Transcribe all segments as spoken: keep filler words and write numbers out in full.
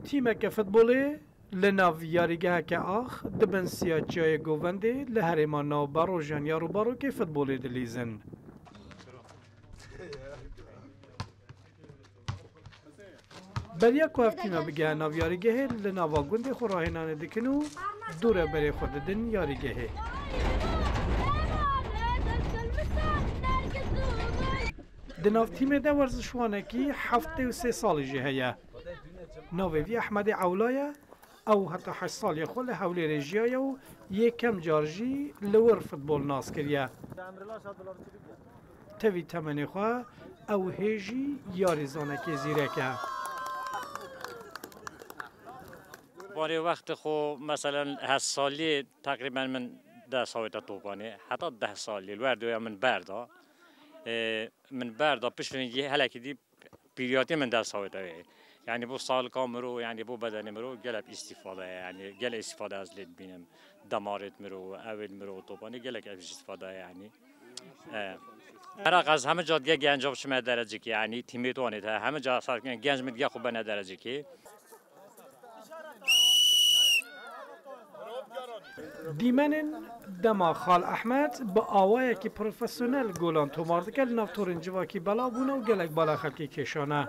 Tîmeke futbolê li nav yarîgeheke ax di bin siya çiyayê Govendê li herêma navberojan ya Rûbarokê futbolê dilîzin. Beriya ku ev tîme bigehe nav yarîgehê, li nava gundê xwe rahênanê dikin û dû re berê xwe didin yarîgehê. Di nav tîmê de werzişwanekî heftê û sê salî jî heye. Navê vî Ehmedê Ewla ye. Ew heta heşt salî xwe li Hewlêrê jiyaye û yekem car jî li wir futbol nas kiriye. Tevî temenê xwe ew hê jî yarîzanekê zîrek e. Barê wextê xwe, meselen, heşt salî teqrîben min dest xwe da topanê. Heta deh salî li wer doya min berda. Ê, min berda, pişt vê yê helekî dî pîriyatê min dest xwe da wê. Yanî bo salika miro, yanî bo bedenê miro gelek îstîfade ye, yanî gelek îstîfade ez lê dibînim. Demarêt miro, ewêt miro, topanê gelek ev îstîfade ye, yanî. E, Meraq ez hemî ca dige genca biçime derecikê, yanî tîmê tonê te, hemî ca esas genc min dige xwe bene derecikê. Dîmenên dema Xal Ehmed bi awayekî profesyonel golan tomar dike, li nav torên civakî belav bûne û gelek bala xelkê kêşane.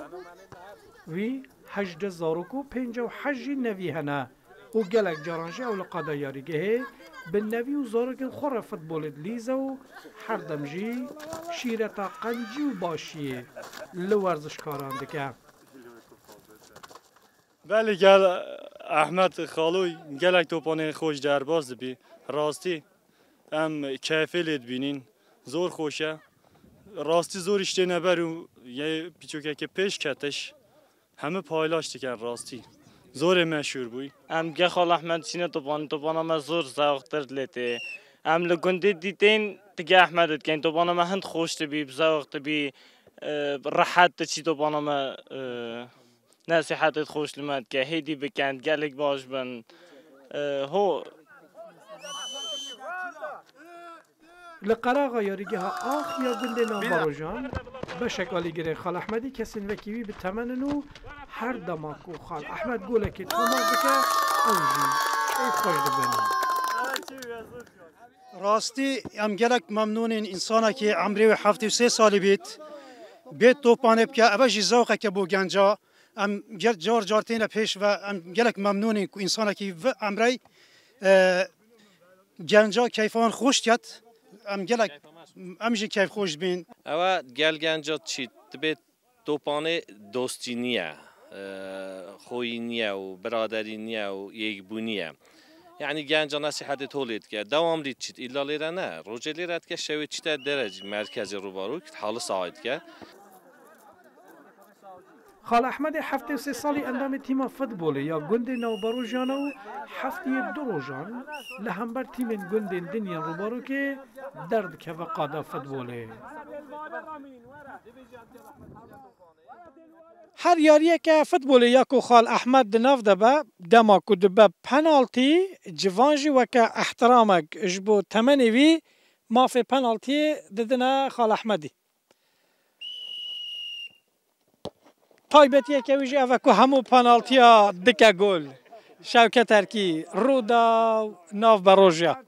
Wî hejdeh zarok û pêncî û heşt jî nevî hene û gelek caran jî ew li qada yarîgehê bi nevî û zarokên xwe re futbolê dilîze û her dem jî şîreta qencî û başiyê li werzişkaran dike. Belê gel Ehmed Xaloy gelek topanê xweş derbas dibî. Rastî em keyfê lê dibînîn. Zor xweş e. Rastî zor îştê neber û yê piçokeke pêş ketiş. Hemî paylaş dikin rastî. Zorê meşhûr bûyî. Em ge Xal Ehmed çîne topan, topana me zor zewqtir lê tê. Em li gundê dîtên tige Ehmed dikeyn. Topana me hind xweş dibî, bi zewq dibî, e, rehet diçî topana me, e, Nesîhetê xweş li me dike, hêdî bikin, gelek baş bin. E, ho. Li qeraxa yarîgeha Ax ya gundê Navberojan, beşek alîgirên Xal Ehmedî kesên wekî wî bi temen in û her dema ku Xal Ehmed golekê tomar dike, ew jî keyfxweş dibin. Rastî em gelek memnûn in, însanekî emrê wê heftê û sê salî bît, bêt topanê bike, eve jî zewqeke bo genca. Em gel-, car car têne pêş ve, em gelek memnûn in ku însanekî vi emrey, e, genca keyfan xweş ket. Em gelek, em jî keyfxweş dibîn. Ewe gel genca çî dibê topanê dostî niye, e, xoyî niye û biraderî niye û yekbûnî ye. Yanî genca nesîhetê tolê dike. Dewamlî çît îlla lêre ne. Rojê lêre dike, şewê çîte derecî merkezê Rûbarok, halis aîd dike. Xal Ehmedê heftê û sê salî endamê tîma futbolê ya gundê Navberojan e û heftiyê du rojan li hember tîmên gundên din yên Rûbarokê derdikeve qada futbolê. Her yariyeke futbolê ya ku Xal Ehmed di nav de be, dema ku dibe penaltî, civan jî weke ehtiramek ji bo temenê wî mafê penaltiyê didine Xal Ehmedî. Taybetiyeke wî jî ev e ku hemû penaltiya dike gol. Şewket Erkî, Rûdaw, Navberoja.